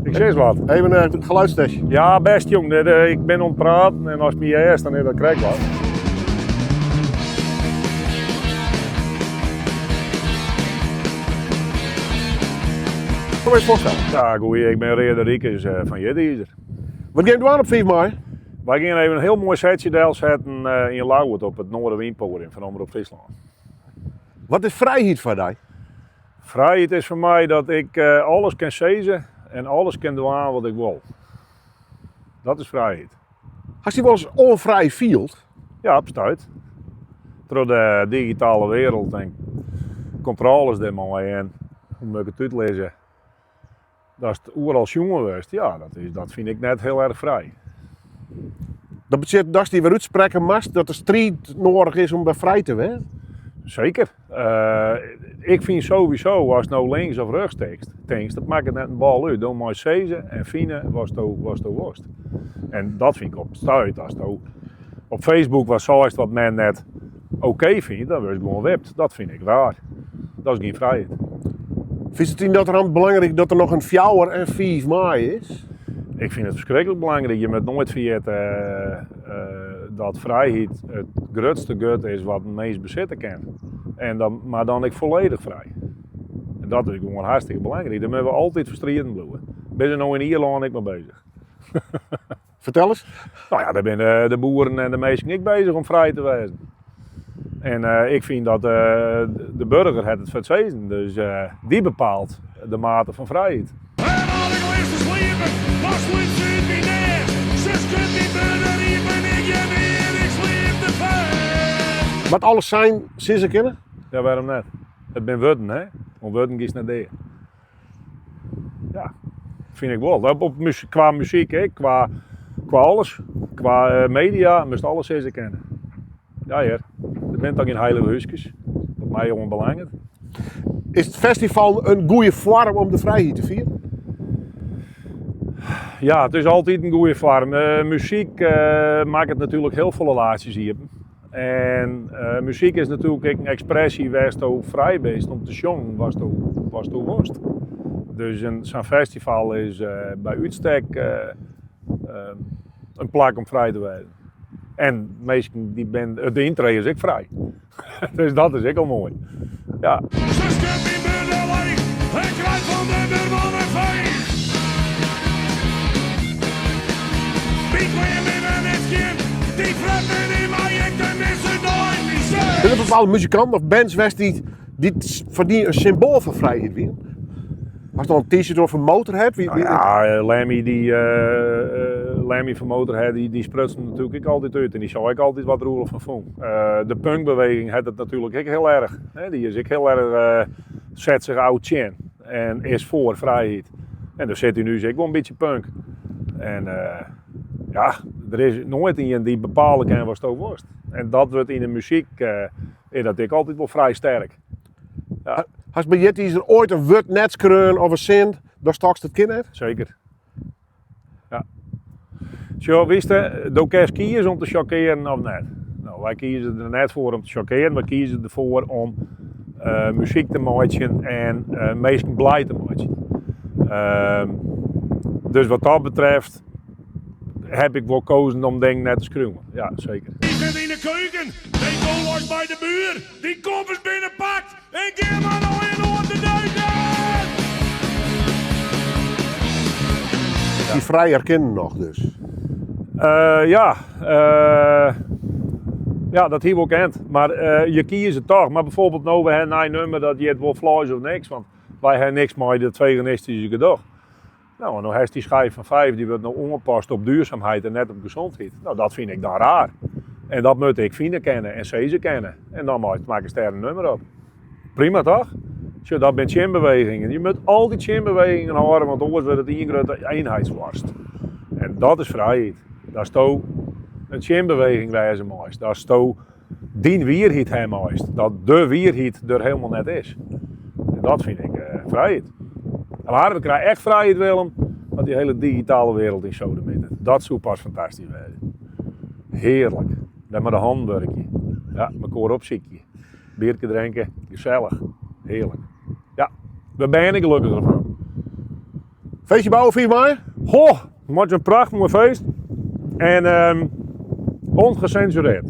Ik sis wat. Even een geluidstestje. Ja, best jong. Ik bin oan it praten en ast my hearst, dan is dat krekt wat. Kom eens foarstelle. Ja, goeie. Ik bin Reade Rikus fan Jitiizer. Wat gean je dwaan op 5 mei? Wy gean even in hiel moai setsje delsetten yn Ljouwert op it Noarderwynpoadium fan Omrop Fryslân. Wat is frijheid foar dy? Frijheid is foar my dat ik alles kin sizze en alles kin dwaan wat ik wol. Dat is frijheid. Hast dy wolris ûnfrij field? Ja, op stuit. Troch de digitale wereld en kontrôles dêrmei en hoe moat ik it útlizze, datst oeral sjoen wurdst, ja, dat is, dat fyn ik net hiel erch frij. Dat betsjut datst dy wer útsprekke moatst dat de striid noadich is om wer frij te wêzen? Seker. Ik fyn sowieso, ast no links of rjochts tinkst, dat makket net in bal út. Do meist sizze en fine watsto, watsto wolst. En dat fyn ik op it stuit, asto op Facebook wat seist wat men net oké fynt, dan wurdst gewoan wipt. Dat fyn ik raar. Dat is gjin frijheid. Fynst it yn dat ramt belangryk dat der noch in fjouwer en fiif maaie is? Ik fyn it ferskriklik belangryk. Je moat noait ferjitte dat frijheid it grutste gut is wat in mins besitte kin. En dan, mar dan ek folledich frij. En dat is gewoan hartstikke belangryk. Dêr moatte we altyd foar striden bliuwe. Binne se no yn Ierlân ek mei beuzich. Fertel ris. No ja, dêr binne de boeren en de minsken ek beuzich om frij te wêzen. En ik fyn dat de burger hat it foar it sizzen, dus dy bepaalt de mate fan frijheid. En as ik lis te sliepen, dan slút se út myn nêst. Se skudt myn burder iepen, ik hear neat, ik sliep te fêst. Moat alles sein sizze kinne? Ja, wêrom net? It binne wurden, hè? Oan wurden giest net dea. Ja, fyn ik wol. Op kwa muzyk ek, kwa, kwa alles. Kwa media, moatst alles sizze kinne. Ja hear, der binne toch gjin heilige húskes, wat my oanbelanget. Is it festival in goede foarm om de frijheid te fieren? Ja, it is altyd in goede foarm. Muzyk makket natuerlik hiel folle laadsjes iepen. En muzyk is natuerlik ek in ekspresje wêr'tsto frij bist om te sjongen watsto, watsto wolst. Dus sa'n festival is by útstek in plak om frij te wêzen. En minsken dy bin, de yntree is ek frij. Dus dat is ek al moai. Ja. Se skudt myn burder leech en krijt fan de buorman in feech. Myn klean binne net skjin, dy fretten yn my, ik tenminste dei myn Binne der bepaalde muzikanten of bands west dy't dy't foar dy in symboal fan frijheid wienen? Hast dan in t-shirt oan fan Motorhead? Wie, Nou ja, Lemmy, die, Lemmy fan Motorhead, dy, dy spruts him natuerlik ek altyd út en dy sei ek altyd wat er oer fan fûn. De punkbeweging hat it natuerlik ek hiel erch. Hè, dy is ek hiel erch, set sich ôf tsjin en is foar frijheid. En der sit yn ús ek wol in bytsje punk. En ja, der is noait ien dy't bepale kin watsto wolst. En dat wurdt yn de muzyk, is dat ek altyd wol frij sterk. Ja. Hast by Jitiizer oait in wurd net skreaun of in sin, datst tochtst it kin net? Seker. Ja. Sjoch, witst, do kinst kieze om te sjokkearen of net. No, wy kieze der net foar om te sjokkearen, wy kieze derfoar om uh, muzyk te meitsjen en uh, minsken blij te meitsjen. Uh, dus wat dat betreft heb ik wol kozen om dingen net te skriuwen. Ja, seker. Ik sit yn de keuken, de kolos by de buur, Dy koffers binne pakt en gean mar nei in oar te duiken! Dy frijer kinnen noch dus? Ja, ja, dat hie wol kend. Mar je kieze toch. Mar bijvoorbeeld no, we ha in nij nummer dat hjit wol Fleis of Niks, want wy ha niks mei dat feganistyske gedoch. No, en no hast dy schijf fan 5, dy wurdt no oanpast op duurzaamheid en net op gezondheid. No, dat fyn ik dan raar. En dat moat ik fine kinne en sizze kinne. En dan makkest dêr in nummer op. Prima toch? Sjoch, dat binne tsjinbewegingen. Je moat altyd tsjinbewegingen hâlde, want oars wurdt it ien grutte eenheidsworst. En dat is frijheid. Datsto in tsjinbeweging wêze meist. Datsto dyn wierheid ha meist. Dat de wierheid der hielendal net is. En dat fyn ik frijheid. Mar we krije echt frijheid, Willem, as dy hiele digitale wereld yn sodemittert. Dat soe pas fantastysk wêze. Hearlik. Dan mei de hannen wurkje. Ja, mekoar opsykje. Bierke drinke. Gesellich. Hearlik. Ja, we binne gelukkiger fan. Feestje bouwe 5 mei? Ho, wat in prachtich moai feest. En um, ongecensureerd.